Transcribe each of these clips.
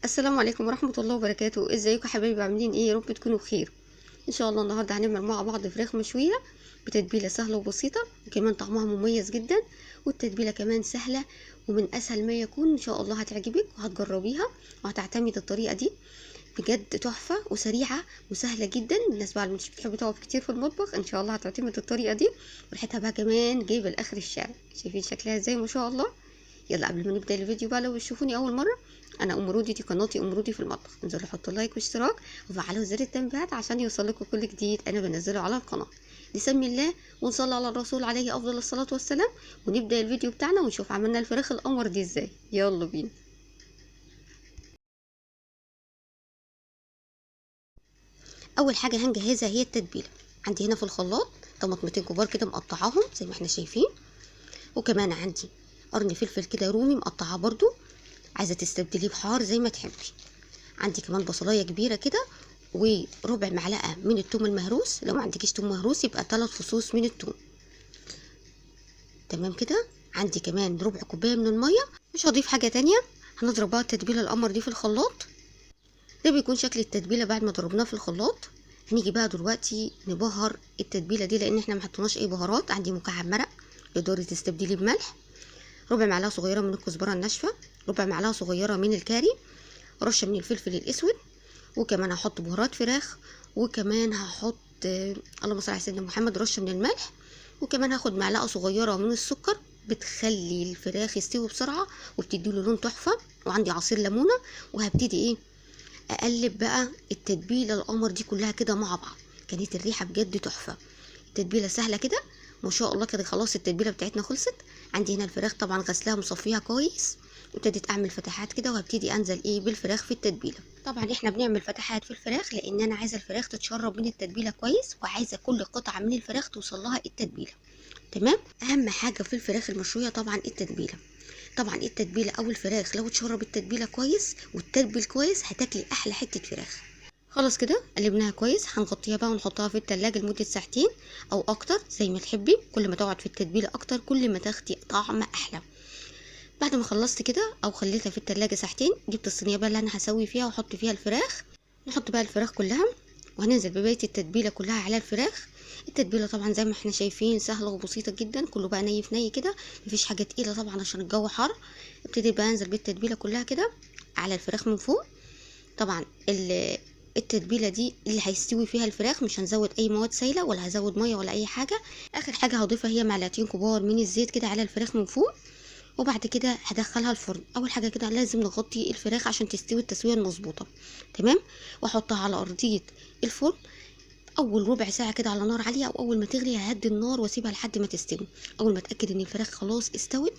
السلام عليكم ورحمة الله وبركاته. ازيكم حبايبي، عاملين ايه؟ يا رب تكونوا بخير. ان شاء الله النهارده هنعمل مع بعض فراخ مشوية بتتبيلة سهلة وبسيطة، وكمان طعمها مميز جدا، والتتبيلة كمان سهلة ومن اسهل ما يكون. ان شاء الله هتعجبك وهتجربيها وهتعتمد الطريقة دي، بجد تحفة وسريعة وسهلة جدا. الناس بقى اللي مش بتحب تقف كتير في المطبخ ان شاء الله هتعتمد الطريقة دي، وريحتها بقى كمان جايبة لاخر الشارع. شايفين شكلها ازاي ما شاء الله؟ يلا قبل ما نبدا الفيديو بقى، لو بتشوفوني اول مرة، انا ام رودي، دي قناتي ام رودي في المطبخ. انزلوا حطوا لايك واشتراك وفعلوا زر التنبيهات عشان يوصلكم كل جديد انا بنزله على القناة. نسمي الله ونصلي على الرسول عليه افضل الصلاة والسلام، ونبدا الفيديو بتاعنا ونشوف عملنا الفراخ القمر دي ازاي. يلا بينا. اول حاجة هنجهزها هي التتبيله. عندي هنا في الخلاط طماطمتين كبار كده مقطعاهم زي ما احنا شايفين، وكمان عندي قرن فلفل كده رومي مقطعاه برضو، عايزه تستبدليه بحار زي ما تحبي. عندي كمان بصلايه كبيرة كده، وربع معلقه من الثوم المهروس، لو ما عندكيش ثوم مهروس يبقى 3 فصوص من الثوم. تمام كده. عندي كمان ربع كوباية من المية، مش هضيف حاجة تانية. هنضرب بقى التتبيله القمر دي في الخلاط. ده بيكون شكل التتبيله بعد ما ضربناه في الخلاط. هنيجي بقى دلوقتي نبهر التتبيله دي، لان احنا ما حطيناش اي بهارات. عندي مكعب مرق تقدري تستبدليه بملح، ربع معلقه صغيرة من الكزبره الناشفه، ربع معلقه صغيرة من الكاري، رشه من الفلفل الاسود، وكمان هحط بهارات فراخ، وكمان هحط اللهم صل على سيدنا محمد رشه من الملح، وكمان هاخد معلقه صغيرة من السكر، بتخلي الفراخ يستوي بسرعة وبتديله لون تحفة. وعندي عصير ليمونه، وهبتدي ايه اقلب بقى التتبيله القمر دي كلها كده مع بعض. كانت الريحة بجد تحفة. التتبيله سهلة كده ما شاء الله. كده خلاص التتبيله بتاعتنا خلصت. عندي هنا الفراخ طبعا غسلاها مصفيها كويس، وابتديت اعمل فتحات كده، وهبتدي انزل ايه بالفراخ في التتبيله. طبعا احنا بنعمل فتحات في الفراخ لان انا عايزه الفراخ تتشرب من التتبيله كويس، وعايزه كل قطعه من الفراخ توصل لها التتبيله. تمام. اهم حاجة في الفراخ المشويه طبعا التتبيله. طبعا التتبيله او الفراخ لو اتشرب التتبيله كويس والتتبيل كويس هتاكلي احلى حتة فراخ. خلاص كده قلبناها كويس، هنغطيها بقى ونحطها في التلاجة لمدة ساعتين او اكتر زي ما تحبي. كل ما تقعد في التتبيلة اكتر كل ما تاخدي طعم احلى. بعد ما خلصت كده او خليتها في التلاجة ساعتين، جبت الصينية بقى اللي انا هسوي فيها واحط فيها الفراخ. نحط بقى الفراخ كلها، وهننزل ببقية التتبيلة كلها على الفراخ. التتبيلة طبعا زي ما احنا شايفين سهلة وبسيطة جدا، كله بقى ني في ني كده، مفيش حاجة تقيلة طبعا عشان الجو حر. ابتدي بقى انزل بالتتبيلة كلها كده على الفراخ من فوق. طبعا التتبيله دي اللي هيستوي فيها الفراخ، مش هنزود اي مواد سايله ولا هزود مية ولا اي حاجة. اخر حاجة هضيفها هي معلقتين كبار من الزيت كده على الفراخ من فوق، وبعد كده هدخلها الفرن. اول حاجة كده لازم نغطي الفراخ عشان تستوي التسوية المظبوطه. تمام. واحطها على ارضية الفرن اول ربع ساعة كده على نار عالية، او اول ما تغلي ههدي النار واسيبها لحد ما تستوي. اول ما اتاكد ان الفراخ خلاص استوت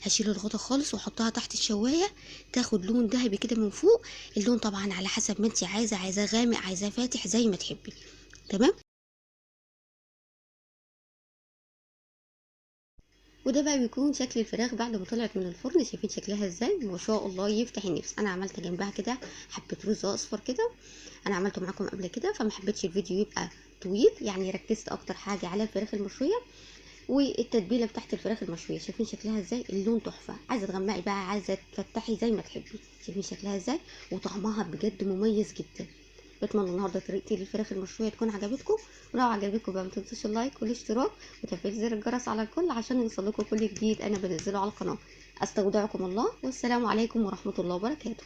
هشيل الغطا خالص واحطها تحت الشوايه تاخد لون ذهبي كده من فوق. اللون طبعا على حسب ما انت عايزه، عايزاه غامق عايزاه فاتح زي ما تحبي. تمام. وده بقى بيكون شكل الفراخ بعد ما طلعت من الفرن. شايفين شكلها ازاي؟ ما شاء الله يفتح النفس. انا عملت جنبها كده حبه رز اصفر كده، انا عملته معاكم قبل كده فما حبيتش الفيديو يبقى طويل، يعني ركزت اكتر حاجة على الفراخ المشويه والتتبيله بتاعت الفراخ المشويه. شايفين شكلها ازاي؟ اللون تحفة. عايزه تغمقي بقى، عايزه تفتحي زي ما تحبي. شايفين شكلها ازاي؟ وطعمها بجد مميز جدا. بتمنى النهارده طريقتي للفراخ المشويه تكون عجبتكم، ولو عجبتكم بقى ما تنسوش اللايك والاشتراك وتفعيل زر الجرس على الكل عشان يوصلكم كل جديد انا بنزله على القناة. استودعكم الله، والسلام عليكم ورحمة الله وبركاته.